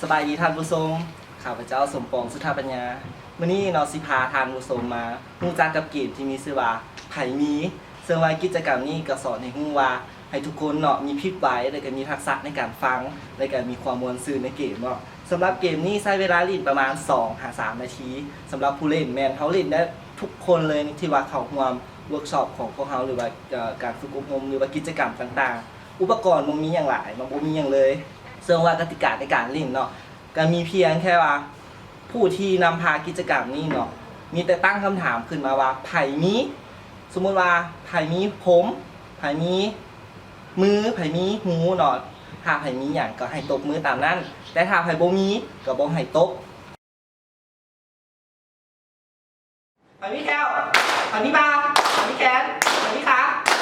ສະບາຍດີທ່ານຜູ້ຊົມ, ຂ້າພະເຈົ້າ ສົມປອງ ສຸທະປັນຍາ. ມື້ນີ້ເນາະ ຊິພາທ່ານຜູ້ຊົມມາຮູ້ຈັກກັບເກມທີ່ມີຊື່ວ່າ ໃຜມີ, ເຊິ່ງວ່າກິດຈະກຳນີ້ກໍສອນໃຫ້ຮູ້ວ່າ ໃຫ້ທຸກຄົນເນາະ ມີພິບໄວ ແລະກະມີທັກສະໃນການຟັງ ແລະກະມີຄວາມມ່ວນຊື່ນໃນເກມເນາະ. ສຳລັບເກມນີ້ໃຊ້ເວລາຫຼິ້ນປະມານສອງຫາສາມນາທີ. ສຳລັບຜູ້ຫຼິ້ນແມ່ນເຮົາຫຼິ້ນໄດ້ທຸກຄົນເລີຍ ທີ່ວ່າເຂົ້າຮ່ວມເວີກຊັອບຂອງພວກເຮົາ ຫຼືວ່າ ເອີ ການຝຶກອົບຮົມ ຫຼືວ່າກິດຈະກຳຕ່າງໆ. ອຸປະກອນບໍ່ມີຫຍັງຫຼາຍເນາະ, ບໍ່ມີຫຍັງເລີຍ. ເຊິ່ງວ່າກະຕິກາໃນການຫຼິ້ນເນາະ ກະມີພຽງແຄ່ວ່າ ຜູ້ທີ່ນຳພາກິດຈະກຳນີ້ເນາະ ມີແຕ່ຕັ້ງຄຳຖາມຂຶ້ນມາວ່າ ໃຜມີ, ສົມມຸດວ່າ ໃຜມີຜົມ, ໃຜມີມື, ໃຜມີຫູເນາະ, ຖ້າໃຜມີຫຍັງກໍໃຫ້ຕົບມືຕາມນັ້ນ, ແຕ່ຖ້າໃຜບໍ່ມີກໍບໍ່ໃຫ້ຕົບ. ໃຜມີແຂ້ວ, ໃຜມີບ່າ, ໃຜມີແຂນ, ໃຜມີຂາ,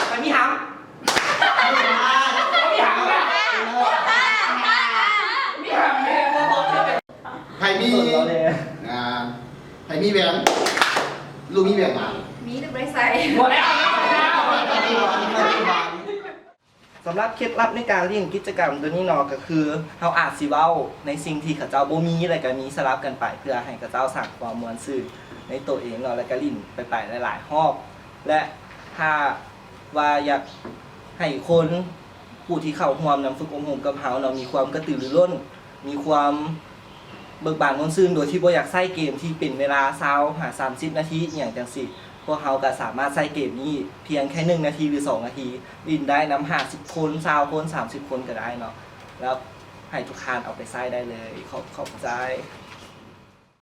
ໃຜມີຫຳ. ມີຫຳແລ້ວ, ມີຫຳແລ້ວ. ໃຜມີ ອ່າ ໃຜມີແຫວນ? ລູກມີແຫວນບໍ່? ມີ ແຕ່ບໍ່ໄດ້ໃສ່. ບໍ່ໄດ້ເອົາແລ້ວ. ສຳລັບເຄັດລັບໃນການຫຼິ້ນກິດຈະກຳໂຕນີ້ເນາະ ກໍຄືເຮົາອາດຊິເວົ້າໃນສິ່ງທີ່ເຂົາເຈົ້າບໍ່ມີ ແລ້ວກໍມີສະຫຼັບກັນໄປ ເພື່ອໃຫ້ເຂົາເຈົ້າສ້າງຄວາມມ່ວນຊື່ນໃນໂຕເອງເນາະ ແລ້ວກໍຫຼິ້ນໄປໆຫຼາຍໆຮອບ. ແລະ ຖ້າວ່າຢາກໃຫ້ຄົນຜູ້ທີ່ເຂົ້າຮ່ວມນຳຝຶກອົບຮົມກັບເຮົາເນາະ ມີຄວາມກະຕືລືລົ້ນ ມີຄວາມເບີກບານມ່ວນຊື່ນ ໂດຍທີ່ບໍ່ຢາກໃຊ້ເກມທີ່ເປັນເວລາຊາວຫາສາມສິບນາທີ ອີ່ຫຍັງຈັ່ງຊີ້, ພວກເຮົາກໍສາມາດໃຊ້ເກມນີ້ພຽງແຄ່ໜຶ່ງນາທີ ຫຼື ສອງນາທີ ຫຼິ້ນໄດ້ນຳຫ້າສິບຄົນ, ຊາວຄົນ, ສາມສິບຄົນກໍໄດ້ເນາະ. ແລ້ວໃຫ້ທຸກທ່ານເອົາໄປໃຊ້ໄດ້ເລີຍ. ຂອບ ຂອບໃຈ.